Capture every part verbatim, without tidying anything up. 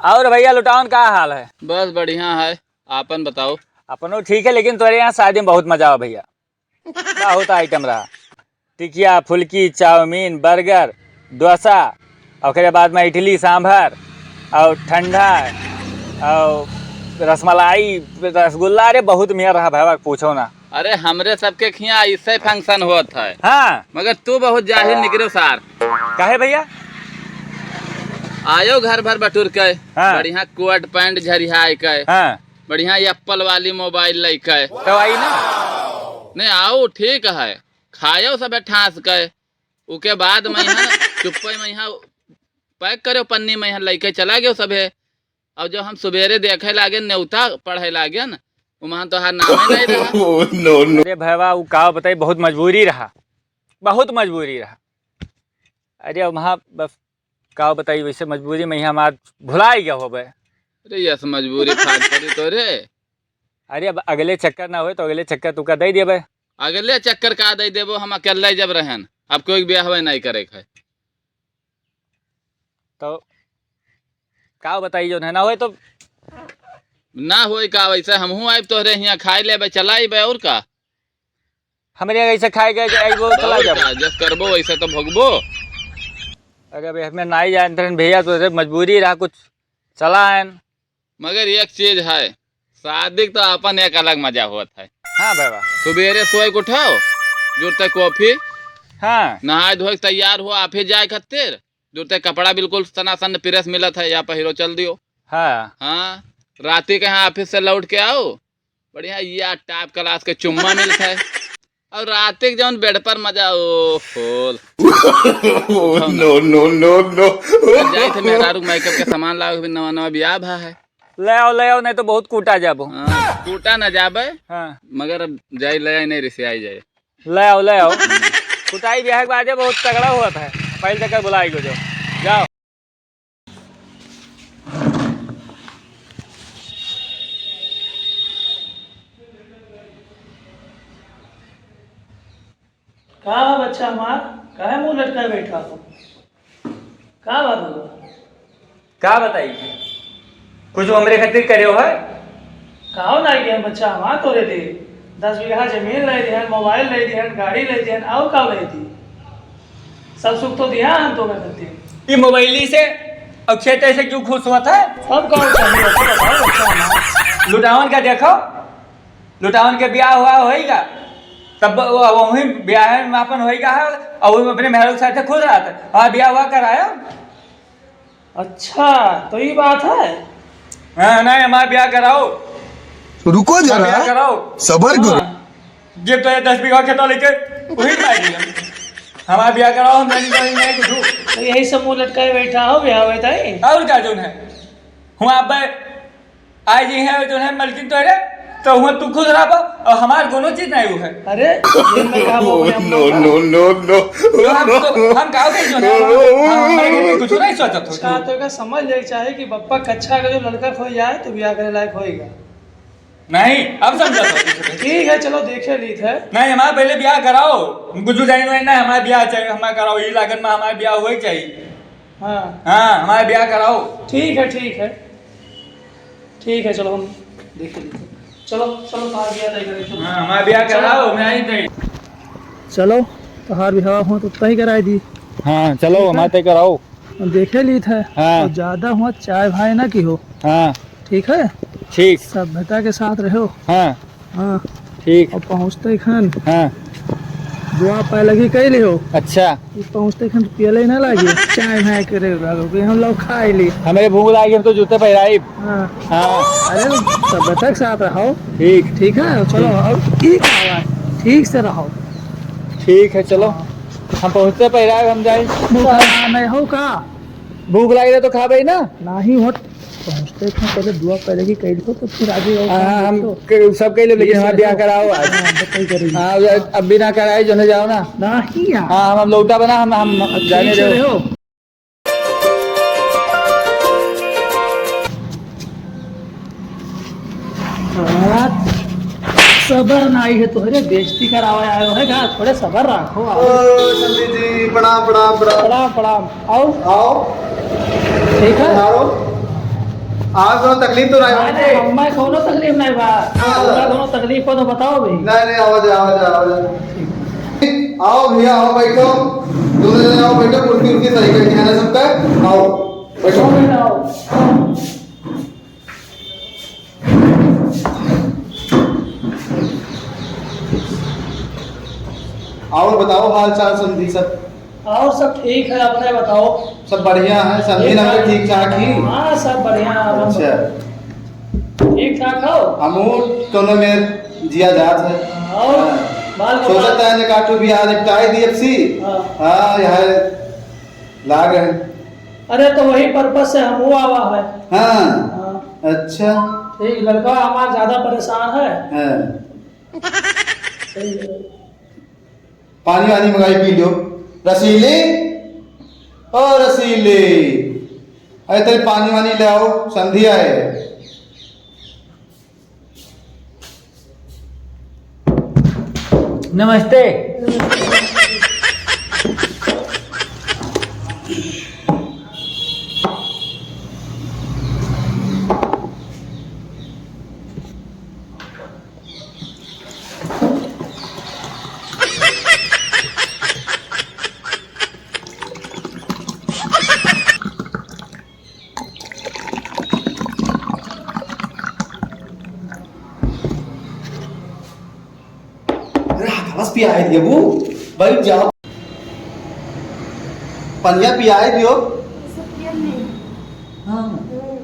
और भइया लुटावन का हाल है? बस बढ़िया है, आपन बताओ। अपनो ठीक है, लेकिन तोरे यहाँ शादी में बहुत मजा आवा भइया, बहुत आइटम रहा। टिकिया, फुल्की, चाउमीन, बर्गर, डोसा, ओकरे बाद में इडली सांभर और ठंडा और रसमलाई, रसगुल्ला, अरे बहुत मेर रहा भइया, पूछो ना। अरे हमरे सबके खियाँ ऐसे function होत है। हाँ। मगर तू बहुत जाहिल निकलो सार। काहे भइया? आयो घर भर बटुर के, हाँ। बढ़िया कोट पैंट झरिहाय के, हाँ। बढ़िया एप्पल वाली मोबाइल लइके। तो आई ना। नहीं, आओ, ठीक है, खायो सब ठास के, उके बाद में यहाँ चुप्पे में यहाँ पैक करो पन्नी में, यहाँ लइके चला गयो सभे। और जब हम सुबेरे देखे लागे, न्योता पढ़े लागे न, उमहन तोहार नामे नहीं रहा। Oh, no, no। अरे भैया, वो का बताई, बहुत मजबूरी रहा, बहुत मजबूरी रहा। अरे वहाँ बस का बताई, वैसे मजबूरी में ही हमार भुलाई गया होबे। अरे यस, मजबूरी फाट पड़ी तो रे। अरे अब अगले चक्कर ना होए तो अगले चक्कर तुका दे देबे। अगले चक्कर का दे देबो, हम अकेले जब रहन, अब कोई ब्याह नहीं करे के है। तो का बताई, जो है ना होए तो। ना होए का, वैसे हमहू आइब तोहरे हियाँ, खाए लेबे, चला आइबे, और का। हमरे यहाँ ऐसे खाए गए, आइबो, चला और जाबो। का, जस करबो वैसे तो भोगबो। अरे अबे हमें नाई जानते रहन भैया, तो रे मजबूरी रहा, कुछ चला आयन। मगर एक चीज है, शादी के तो अपन एक अलग मजा होत है। हाँ बाबा। सुबेरे सोए के उठो, जुरते कॉफी, हाँ। नहाए धोए के तैयार हो, ऑफिस जाए खातिर, जुरते कपड़ा बिल्कुल सनासन प्रेस मिलत है, या पहिरो चल दियो। हाँ। हाँ, राती के यहाँ ऑफिस से लौट के आओ, बढ़िया या टॉप क्लास के चुम्मा मिलत है। और राती के जौन बेड पर मजा, ओ होल। Oh, no, no, no, no। जाए थे मेहरारू के मेकअप के सामान लाओ, अभी नवा नवा बियाह भा है। ले आओ, ले आओ, नहीं तो बहुत कूटा जाबो। हाँ, कूटा ना जाबे। हाँ। मगर अब जाई ले आई, नहीं रिसियाई जाए। ले आओ, ले आओ। कुटाई ब्याह के बादे बहुत तगड़ा हुआ था। पहले तक बुलाई को जो। जाओ। का बा बच्चा हमार, काहे मुंह लटकाए बैठा हो? का बात हुआ? का बताई, कुछ हमरे खातिर करे हो है? काहो ना गया बच्चा हमार तोरे लिए? दस बीघा जमीन ले दिहन, मोबाइल ले दिहन, गाड़ी ले दिहन, और का ले दी? सब सुख तो दिया हम तोरे खातिर। ई मोबाइली से और खेते से क्यों खुश हुआ था? हम का चाहिए, बताओ बच्चा हमार। लुटावन का देखो, लुटावन के ब्याह हुआ होइगा, तब वो, वहीं ब्याह में अपन होइगा है, और वो अपने मेहरारू के साथ खुश रहता। हाँ, ब्याह हुआ कराया। अच्छा, तो ई बात है? हाँ, नहीं, हमार ब्याह कराओ। रुको हमार जरा, ब्याह कराओ। सबर करो। हाँ। जे तो ये दस बीघा खेत लेके वही मार दिया। हमार ब्याह कराओ, हम नहीं, नहीं, नहीं कुछ। तो यही सब मुंह लटकाए बैठा हो, ब्याह होए ताई? और का जोन है? हुआ अब आज ही है, जो है मलकिन तोरे, तो हुआ तू खुश रहबो, और हमार कोनो चीज नहीं हुआ है। अरे, ये मैं का बोल रहा हूँ? No, no, no, no। तो हम तो, हम का कही जो है, हम, हमारे घर में कुछ नहीं सोचत हो। अच्छा, तो का समझ ले चाहे कि बप्पा कच्छा का जो लड़का खोई जाए, तो ब्याह करे लायक होएगा। नहीं, अब समझा था तुझे। ठीक है, चलो देखे लीत है। नहीं, हमारा पहले ब्याह कराओ। हम कुछ जाने वाले ना, हमारा ब्याह चाहिए, हमारा कराओ, ये लागन में हमारा ब्याह हुआ ही चाहिए। हाँ। हाँ, हमारा ब्याह कराओ। ठीक है, ठीक है। ठीक है, चलो हम देखे लीत है। चलो, चलो, तुम्हारा ब्याह तय करें, चलो। हाँ, हमारा ब्याह चलो। कराओ, मैं आई तय। चलो, तोहार ब्याह हो तो तय कराई दी। हाँ, चलो, ठीक है। हमारा तय कराओ। हम देखे लीत है। हाँ। और ज्यादा हुआ चाय भाई ना की हो। हाँ। ठीक है? ठीक। सभ्यता के साथ रहो। हाँ। हाँ। ठीक। और पहुँचते खन हाँ। दुआ पाए लगी कह लिहो। अच्छा। ये पहुँचते खन पियले ना लागे। चाय भाई करे लागो कि हम लोग खाए ली। हमें भूख लागी, हम तो जूते पहिराई। हाँ। हाँ। अरे सभ्यता के साथ रहो। ठीक। ठीक है, चलो, ठीक। अब ठीक है, ठीक से रहो। ठीक है, चलो। हाँ। हम पहुँचते पहिराए, हम जाए। भूख नहीं हो का? भूख लागे तो खाबे ना। नहीं हो, पहुँचते थे, पहले दुआ पहले की कह दो, तो फिर आगे और हाँ, काम हम देखो। क-, सब कह ले, लेकिन ठीक हमारा है, ब्याह तो कराओ आज। हाँ, बताइए करेंगे। हाँ, अब, अब बिना कराए जो है जाओ ना। नहीं यार। हाँ, हम, हम लौटा बना, हम, हम ठीक जाने से दो। रहो। हाँ, सबर नाही है तोहरे, बेइज्जती करावे आयो है का? थोड़े सबर रखो, आओ। ओ, समधी जी, प्रणाम, प्रणाम, प्रणाम। प्रणाम, प्रणाम। आओ। आओ। ठीक है? पधारो। आप कौनो तकलीफ तो नहीं नहीं, बाटे? नहीं, हमें कौनो तकलीफ नहीं बा। हाँ। अगर कौनो तकलीफ हो तो बताओ भी। नहीं, नहीं, आवा जा, आवा जा, आवा जा। आओ भैया, आओ, बैठो। दोनों जने आओ, बैठो, कुर्सी उर्सी सही करके है ना सबका? आओ, बैठो। आओ, बैठो। और बताओ हाल चाल समधी सब? और सब ठीक है, अपने बताओ। सब बढ़िया है, समधी ठीक ना ठाक। ठीक ठाक ही? हाँ, सब बढ़िया है, हम अच्छा। ठीक ठाक हो? हमहू कोनो में जिया जात है। और हाँ। बाल बच्चा? सोचत है ने काटू भी आज निपटाई दी एफ सी। हाँ। हाँ, यह लाग है। अरे, तो वही purpose से हमहू आवा है। हाँ। हाँ। अच्छा। ठीक, लड़का हमार ज्यादा परेशान है। हाँ। सही है। पानी वानी मंगाई पी लो। रसीली, ओ रसीली, अरे तनी पानी वानी ले आओ, समधी आए। नमस्ते। अरे, हाथ बस पियाए दियो, बैठ जाओ। पनिया पियाए दियो। ये सब पियब नहीं। हाँ। हम्म।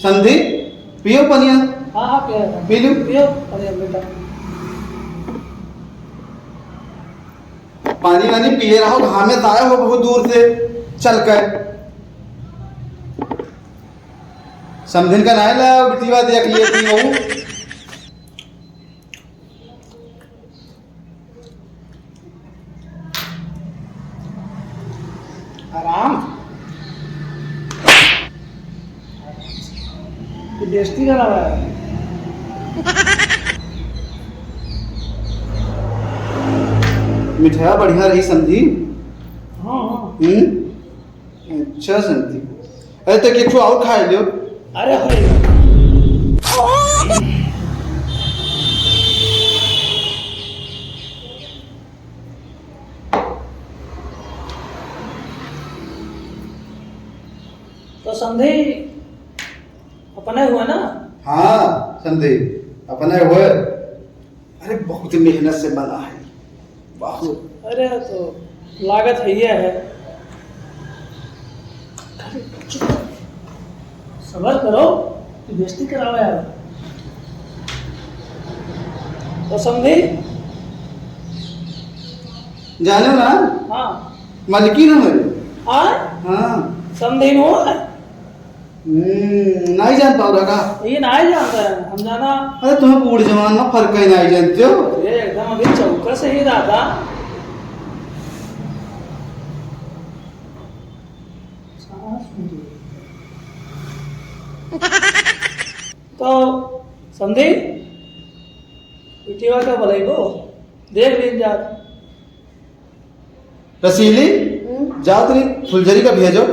समधी, पियो पनिया। हाँ, हाँ, पियो। पी लूं? पियो, पनिया बेटा। पानी वानी पिए रहो, घामे से आए हो बहुत दूर से चल के। समधिन का नाय लाओ, बिटिया देख लिए थी वो। आराम। ये बेइज्जती करा रहा है। मिठाई बढ़िया रही समधी। हाँ, हाँ। हम्म? अच्छा समधी। अरे तो किछु और खा लियो। अरे होई। तो समधी अपने हुए ना? हाँ, समधी, अपने हुए। अरे, बहुत मेहनत से बना है, बहुत। अरे, तो लागत है ये है। अरे, चुप। सबर करो, तू बेइज्जती करावे यार। तो समधी? जानो ना? हाँ। मलकिन हमारी। हाँ? हाँ। समधी नो है? हम्म, नहीं जान पाओ का? ये नहीं जानता है, हम जाना। अरे तुम्हें बूढ़ जवान में फर्क ही नहीं जानते हो। अरे एकदम अभी चौकस ही रहा था। तो समधी, बिटिया का भलाई को देख लीन जा। रसीली, हम्म। जाओ तनी फुलझरी का भेजो।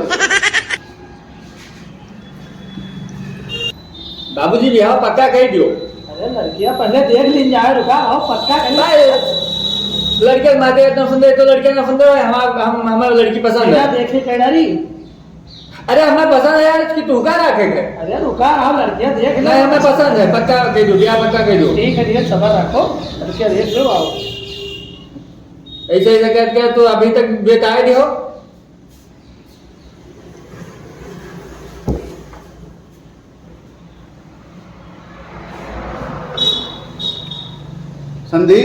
बाबूजी, बियाह पक्का कइ दियो। अरे लड़किया पहले देख लीन जाए, रुका रहो, पक्का कइ। भाई, लड़के माते इतना सुंदर, तो लड़के ना सुंदर है, हमार, हम, हमार लड़की पसंद है। देखे कैडा रही। अरे, हमें पसंद है यार, कि तू का रखे के? अरे, रुका रहो, लड़किया देख लो। नहीं, हमें पसंद है, पक्का कइ दो, बियाह पक्का कइ दो। ठीक है, ठीक है, सबर रखो, लड़किया देख लो, आओ। ऐसे, ऐसे करके तो अभी तक बेताए दियो। समधी,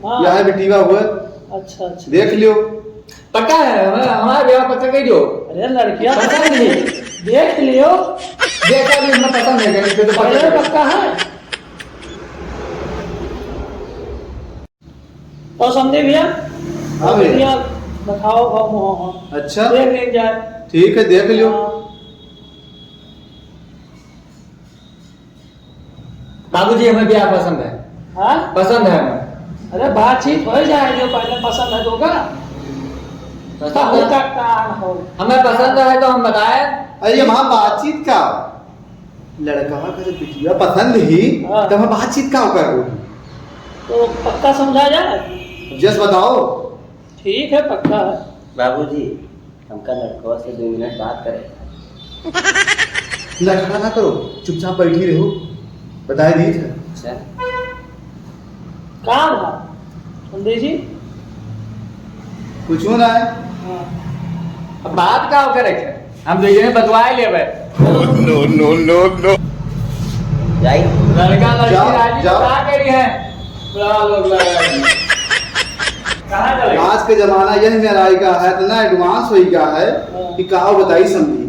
हाँ। यह है बिटिया हुए। अच्छा, अच्छा। देख लियो। पक्का है, हमारा, हमारा ब्याह पक्का कइ दियो। अरे लड़किया पसंद नहीं। देख लियो। देखा भी हमें पसंद है, कहीं पे तो पक्का पहले है। पक्का है। और समधी भैया? हाँ भैया। भैया, दिखाओ, खाओ, मुँह, हाँ। अच्छा। देख लीन जाए। ठीक है, देख लियो। हाँ। बाबूजी, हमें ब्याह पसंद है। हाँ? पसंद है हमें। अरे, बातचीत होइ जाए, जो पहले पसंद है तो का? पसंद है। का हो? हमें पसंद है तो हम बताए। अरे, ये वहाँ बातचीत का? लड़कवा का जब बिटिया पसंद ही, हाँ। तब हम बातचीत का कर रहे? तो पक्का समझा जाए? Yes, बताओ। ठीक है, पक्का है। बाबूजी, हमका लड़कवा से दो मिनट बात करे। लड़खड़ा ना करो, चुपचाप बैठी रहो, बताए दी थे। अच्छा। का बा, समधी जी? कुछो ना है। हाँ। अब बात का करे के? हम तो ये बतवाए लेबे। No, no, no, no। जाई। लड़का लड़की जाओ, राजी तो जाओ। का करी है? बुला लो, बुला लो। कहाँ चले? आज के जमाना यह मेरा का है, इतना advance हो गया है हाँ। कि का बताई समधी।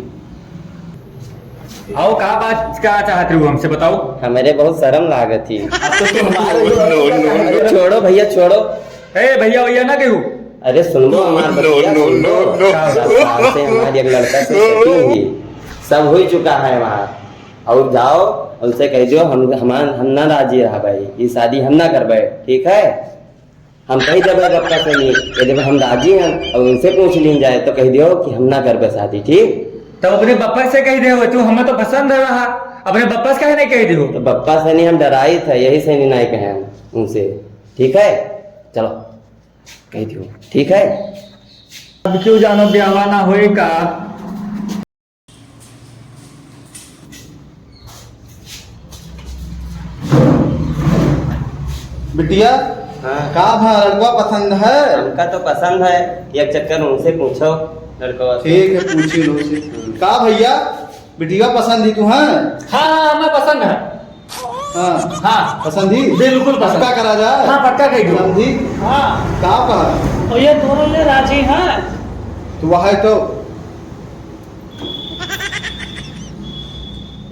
आओ, का बात, का चाहत रहू हमसे, बताओ। हमरे बहुत शर्म लागत ही। अब तो तुम हमारे No, no, no। छोड़ो भैया, छोड़ो। ए भैया, भैया ना कहू। अरे सुनबो हमार बतिया, no, सुनबो। No, no। का बात? साल से हमारी एक लड़का से setting हुई, सब हो चुका है वहाँ। और जाओ, उनसे कह दियो, हम, हमार, हम ना राजी रहा भाई, ये शादी हम ना करबे, ठीक है? हम कह देबे बप्पा से नहीं, यदि हम राजी हैं और उनसे पूछ लीन जाए तो कह दियो कि हम ना करबे शादी, ठीक? तब अपने बप्पा से कह दे, तू हमें तो पसंद है रहा, अपने बप्पा से काहे नहीं कह दियो? तो बप्पा से नहीं, हम डराई थे, यही से नहीं, नहीं कहे हम उनसे, ठीक है? चलो, कह दियो, ठीक है? अब क्यों जानो ब्याहवा ना होए का? बिटिया, हाँ। का भा लड़का पसंद है? हमका तो पसंद है, एक चक्कर उनसे पूछो लड़कवा से। ठीक है, पूछी लो से। हम्म। का भैया, बिटिया पसंद ही तू है? हाँ, हाँ, हमें पसंद है। हाँ। हाँ। पसंद ही? बिल्कुल पसंद। पक्का करा जाए? हाँ, पक्का कह दो। समधी? हाँ। का कहा? और ये दोनों ले राजी हैं। तो वह है तो।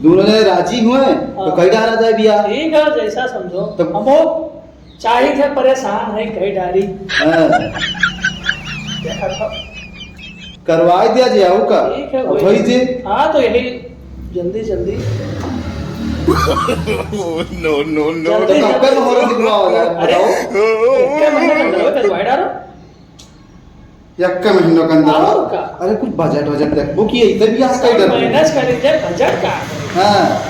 दोनों जने राजी हुए, तो हाँ। कई डारा जाए बिया। ठीक है, जैसा समझो। तो हम वो चाहित है, परेशान है, कई डारी। हाँ। देखा था। करवाई दिया जे, आऊ का? ठीक है, अब वही। वही जे। हाँ, तो यही जल्दी, जल्दी। No, no, no। जल्दी, तो कब जल्दी। कब मुहूर्त निकलवाओ यार, अरे, बताओ। एक महीना में करवाई डारो। यक्का महीना के अंदर और आओ। का? अरे, कुछ budget वजट देखबो कि इधर भी आज का सब इधर भी। Manage कर लीजिए, budget का। हाँ।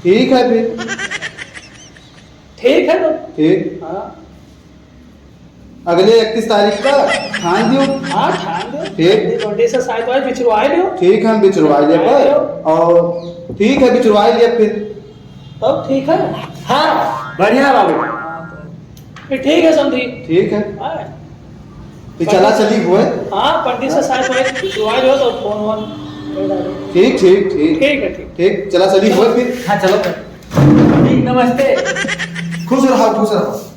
ठीक है फिर। ठीक है तो। ठीक। हाँ। अगले इकतीस तारीख का ठान दियो। हाँ, ठान दियो। ठीक। जल्दी से साइत वाइत बिछरवाई लियो। ठीक है, हम बिछरवाई लिए बिछरवाई पर। लियो। और ठीक है, बिछरवाई लिए फिर। तब ठीक है। हाँ, बढ़िया बाबू। फिर ठीक है समधी। ठीक है। हाँ। फिर चला चली हुए। हाँ, पंडित से साइत वाइत बिछरवाई लियो तो फोन वोन कर डालो। ठीक, ठीक, ठीक। ठीक है, ठीक। ठीक, चला चली हुए फिर। हाँ, चलो। ठीक, नमस्ते। खुश रहो, खुश रहो।